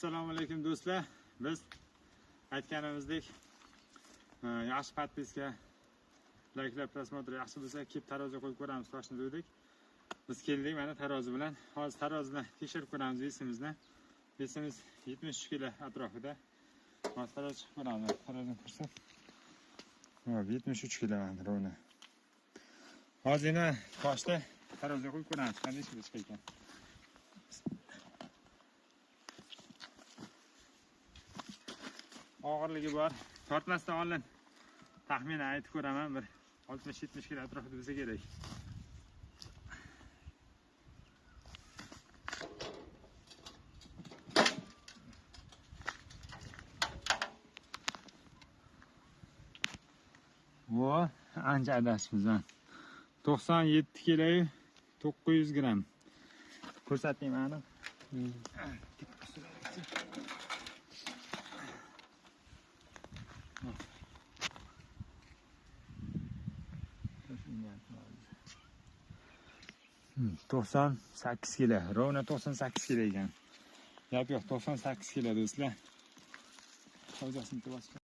Assalomu alaykum do'stlar. Biz aytganimizdek yaxshi подписка, layklar, просмотр yaxshi bo'lsa, kelib taroziga qo'yib ko'ramiz toshni dedik. Biz keldik mana tarozi bilan. Hozir tarozini tekshirib ko'ramiz вес imizni. Вес imiz 73 kilo atrofida. Hozir tarozi chiqib ko'ramiz. Tarozini ko'rsat. Hop, 73 kilo mana ровно. Hozir yana toshni taroziga qo'yib ko'ramiz, qanday kilo chiqar ekan. Og'irligi bor. Tortmasdan oldin taxminan aytib ko'raman, bir 60-70 kilo atrofida bo'lsa kerak. Vo, ancha adashibmiz. 97 kilo 900 gramm. Ko'rsating mana. 98 kilo, ровно 98 kilo ekan. Gap yo'q, 98 kilo do'stlar. Hozir